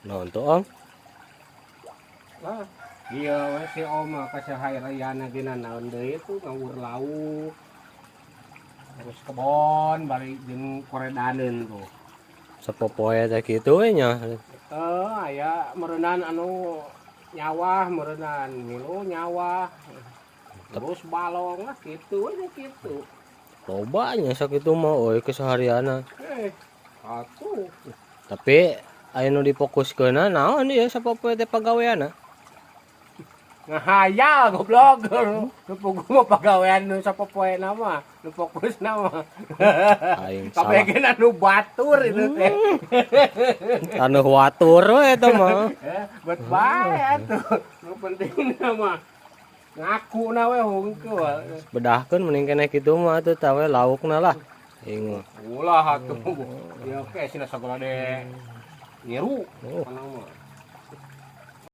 Naon tuh, Om? Lah, iya we si Om mah kasaharianna ge naon deui tuh, ngawur lauk. Terus kebon balik jeung koredaneun tuh. Sapopoe teh kitu we nya. Eh, aya meureunan anu nyawah, meureunan milu nyawah. Terus balong lah kitu we kitu. Loba nya sakitu mah euy keseharianna. Eh, atuh. Tapi aya nu difokuskeunna naon ieu sapopoe teh pagaweanna? Ngahayal goblok. Nu puguh mah pagawean nu sapopoena mah, nu fokusna mah. Aing salah. Kabeh anu batur itu teh. Anu watur we eta mah. Eh, bet bae atuh. Nu penting mah ngaku na we hungkul. Bedahkeun mending keneh kitu mah atuh tah we laukna lah. Aing mah. Ulah atuh. Ya oke sina sagala de ngiru Oh. kana mah.